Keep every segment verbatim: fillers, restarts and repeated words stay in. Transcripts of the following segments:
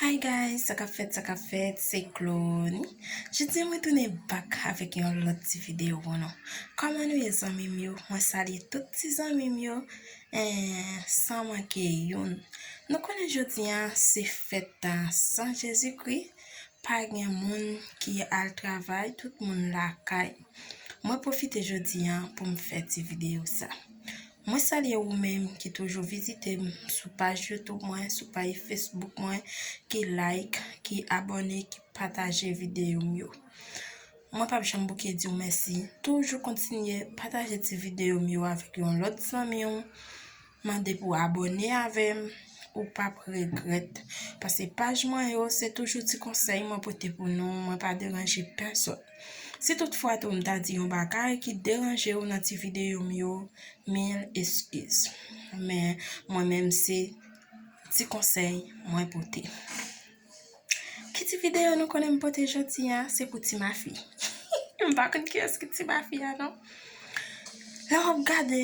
Hi guys, sa k ap fèt, sa k ap fèt, se Clony. Jodi a mwen tounen back avèk yon lòt ti videyo pou nou. Kòman nou ye zanmi m yo? Mwen salye tout ti zanmi m yo, eh, san manke youn. Nou konnen jodi a se fèt a San Jezikri, pa gen moun ki al travay, tout moun lakay. Mwen pwofite jodi a pou m fè ti videyo sa. Mwen salye ou menm ki toujou vizite m sou paj YouTube mwen, sou paj Facebook mwen, ki like, ki abòne, ki pataje videyo m yo. Mwen p ap janm bouke di w mèsi. Toujou kontinye pataje ti videyo m yo avèk yon lòt zanmi w. Mande pou w abòne avè m, ou p ap regrèt. Paske paj mwen yo, se toujou ti konsèy mwen pote pou nou, mwen pa deranje pèsòn. Si toutfwa tou m ta di yon bagay ki deranje w nan ti videyo m yo, mil eskiz. Men mwen menm se ti konsèy mwen pote. Ki ti videyo nou konnen m pote jodi a, se pou Ti Mafi. M pa konn kiyès ki Ti Mafi a non. Lè w ap gade,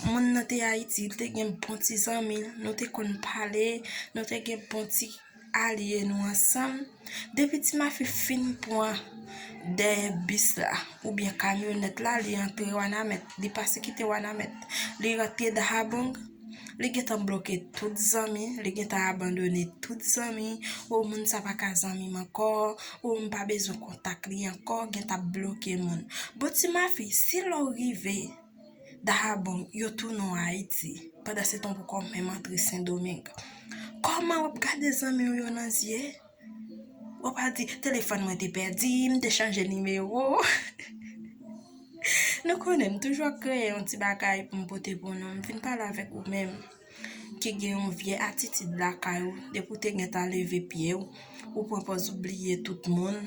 moun nan te Ayiti, li te gen bon ti zanmi, nou te konn pale, nou te gen bon ti alye nou ansanm. Depi Ti Mafi fin pran dèyè bis la, oubyen kamyonèt la, li antre Wanament, li pase kite Wanament, li rantre Dahabong, li gentan bloke tout zanmi, li gentan abandone tout zanmi, o moun sa pa ka zanmi m ankò, o m pa bezwen kontak li ankò, gentan bloke moun. Bon Ti Mafi, si lè w rive Dahabong, yo tounen w Ayiti, pandan se tan w poko menm antre Sendomeng. Kòman w ap gade zanmi w yo nan zye? W ap di, telefòn mwen te pèdi, m te chanje nimewo. Nou konnen m toujou ap kreye yon ti bagay pou m pote pou nou. M vin pale avèk ou menm ki gen yon vye atitid lakay ou. Depi w te gentan leve pye w, ou pran pòz ou bliye tout moun.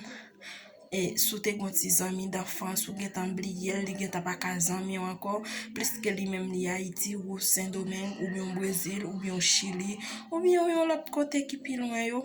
E si w te gen yon ti zanmi danfans, ou gentan bliye l, li gentan pa ka zanmi w ankò, pliske li menm li Ayiti, ou Sendomeng, oubyen w Brezil, oubyen w Chili, oubyen w yon lòt kote ki pi lwen yo.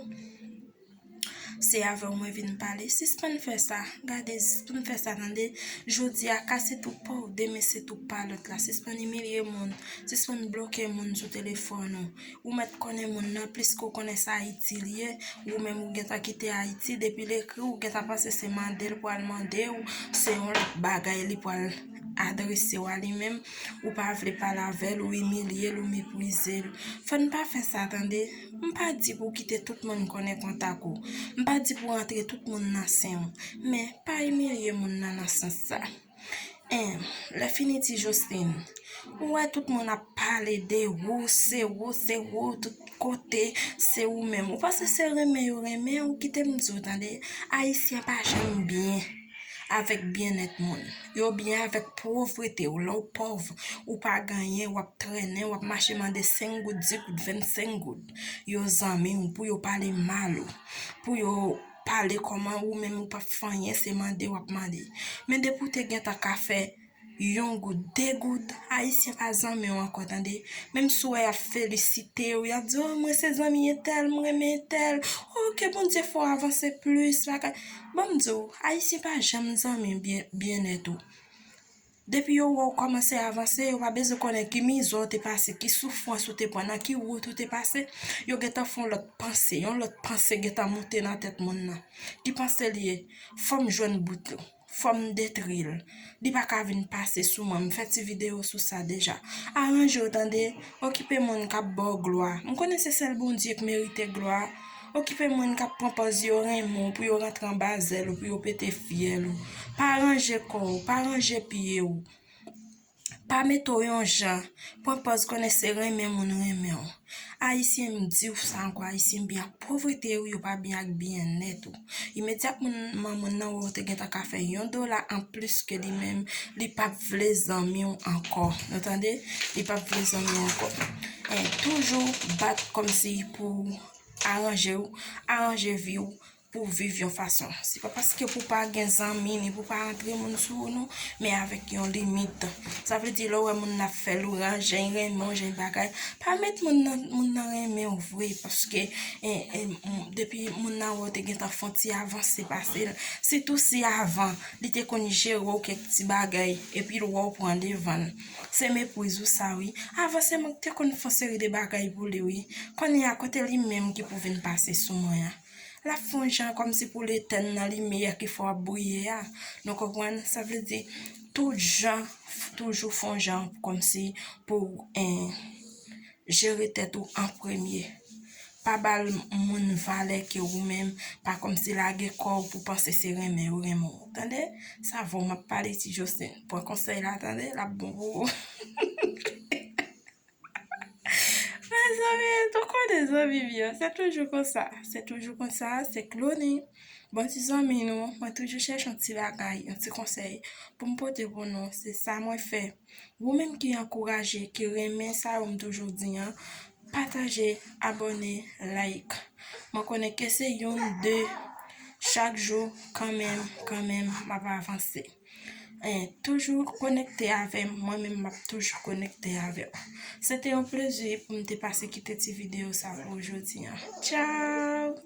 Se avè w mwen vin pale. Sispann fè sa. Gade, sispann fè sa, tande. Jodi a ka se twoup pa w, demen se twoup pa lòt la. Sispann imilye moun. Sispann bloke moun sou telefòn ou. Ou mèt konnen moun nan, pliske w konnen sa Ayiti li ye. Ou menm ou gentan kite Ayiti, depi l ekri w, ou gentan panse se mande l pral mande w, se yon lòt bagay li pral adrese w a li menm. Ou pa vle pale avè l, ou imilye l, ou meprize l. Fò n pa fè sa, tande. M pa di pou w kite tout moun konnen kontak ou. M pa di pou w rantre tout moun nan sen w. Men, pa imilye moun nan nan sans sa. En, lè fini ti Jocelyn, ou wè tout moun ap pale de ou, se ou, se ou, tout kote, se ou menm. Ou panse se renmen yo renmen w? Kite m di w, tande, Ayisyen pa janm byen avèk byennèt moun. Yo byen avèk povrete w. Lè w pòv, ou pa gen anyen, w ap trennen, w ap mache mande senk goud, dis goud, vennsenk goud. Yo zanmi w pou yo pale mal ou, pou yo pale kòman ou menm ou p ap fè anyen, se mande w ap mande. Men depi w te gentan ka fè yon goud, de goud, Ayisyen pa zanmi w ankò, tande. Menm si w wè y ap felisite w, y ap di, o, mwen se zanmi entèl, m renmen entèl. O, ke Bondye fè w avanse plis, bagay. Ban m di w, Ayisyen pa janm zanmi byen, byennèt ou. Depi yo wè w kòmanse avanse, yo pa bezwen konnen ki mizè w te pase, ki soufrans ou te pran, nan ki wout ou te pase. Yo gentan fè yon lòt panse, yon lòt panse gentan moute nan tèt moun nan. Ki panse l ye? Fò m jwenn bout ou. Fò m detri l. Li pa ka vin pase sou mwen. M fè ti videyo sou sa deja. Aranje w, tande. Okipe moun k ap ba w glwa. M konnen se sèl Bondye k merite glwa. Okipe moun k ap pran pòz yo renmen w pou yo rantre anba zèl ou, pou yo pete fyèl ou. Pa ranje kò w, pa ranje pye w. Pa mete w yon jan. Pran pòz konnen se renmen moun renmen w. Ayisyen, m di w sa ankò, Ayisyen byen ak povrete w, yo pa byen ak byennèt ou. Imedyatman moun nan wè w te gentan ka fè yon dola anplis ke li menm, li p ap vle zanmi w ankò. Nou tande? Li p ap vle zanmi w ankò. En, toujou bat kòmsi pou aranje w, aranje vi w, pou w viv yon fason. Se pa paske pou w pa gen zanmi, ni pou w pa antre moun sou ou non, men avèk yon limit. Sa vle di lè w wè moun nan ap fè louraj, jan l renmen w, jan l bagay, pa mèt moun nan, moun nan renmen w vre, paske, eh, eh, m- depi moun nan wè w te gentan fè yon ti avanse pase l, sitou si avan, li te konn jere w kèk ti bagay, epi l wè w pran devan l. Se mepriz ou sa wi. Avan se mwen ki te konn fè yon seri de bagay pou li wi. Kounye a kote li menm ki pou vin pase sou mwen an? L ap fè yon jan kòmsi pou l etèn nan limyè ki fè w ap briye a. Nou konprann? Sa vle di, tout jan, toujou fè yon jan kòmsi pou w, eh, jere tèt ou an premye. Pa ba l moun valè ke ou menm, pa kòmsi lage kò w pou panse se renmen yo renmen w. Tande? Sa vre w m ap pale ti Jocelyn. Pran konsèy la, tande? L ap bon pou ou. Mezanmi, tou konnen zanmi m yo. Se toujou konsa. Se toujou konsa. Se Clonie. Bon, ti zanmi nou, mwen toujou chèche yon ti bagay, yon ti konsèy pou m pote pou nou. Se sa mwen fè. Ou menm ki ankouraje, ki renmen sa yo m toujou di an, pataje, abòne, like. Mwen konnen ke se youn, de, chak jou, kanmenm, kanmenm, m ap avanse. Eh, toujou konekte avè m, mwen menm m ap toujou konekte avè w. Se te yon plezi pou m te pase kite ti videyo sa pou ou jodi an. Tchao!